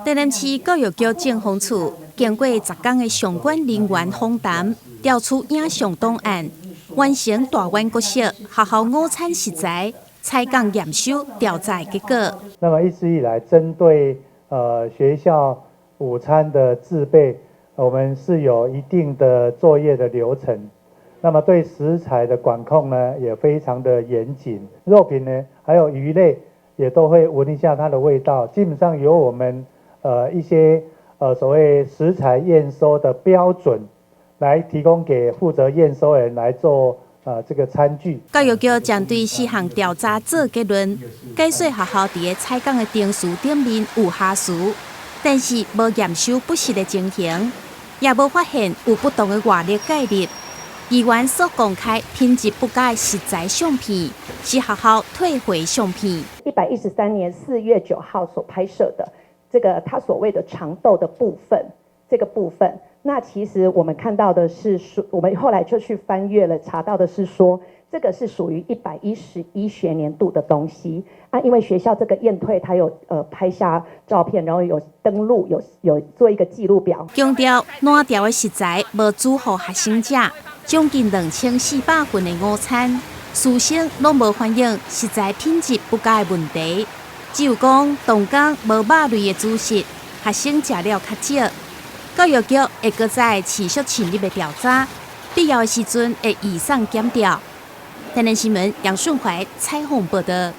台南市教育局政風處經過10工的相關人員訪談，調取影像檔案，完成大灣國小學校午餐食材採樣驗收調查結果。那麼一直以來，針對學校午餐的製備，我們是有一定的作業的流程。那麼對食材的管控呢，也非常的嚴謹。肉品呢，還有魚類，也都會聞一下它的味道。基本上有我們一些所謂食材驗收的標準，來提供給負責驗收人來做這個餐具。教育局針對四項調查做結論，解說學校佇咧採樣的程序頂面有瑕疵，但是無驗收不實的情形，也無發現有不當的外力介入。議員所公開品質不佳的食材相片，是學校退回相片。113年4月9號所拍攝的這個他所謂的長豆的部分，這個部分，那其實我們看到的是說，我們後來就去翻閱了，查到的是說，這個是屬於111學年度的東西啊，因為學校這個驗退，他有拍下照片，然後有登錄，有做一個記錄表。強調爛掉的食材無煮予學生食。將近2400份的午餐，師生攏無反映食材品質不佳的問題，只有講同工無肉類的主食，學生食了較少。教育局會閣再持續深入的調查，必要的時陣會移送檢調。台南新聞楊順懷採訪報道。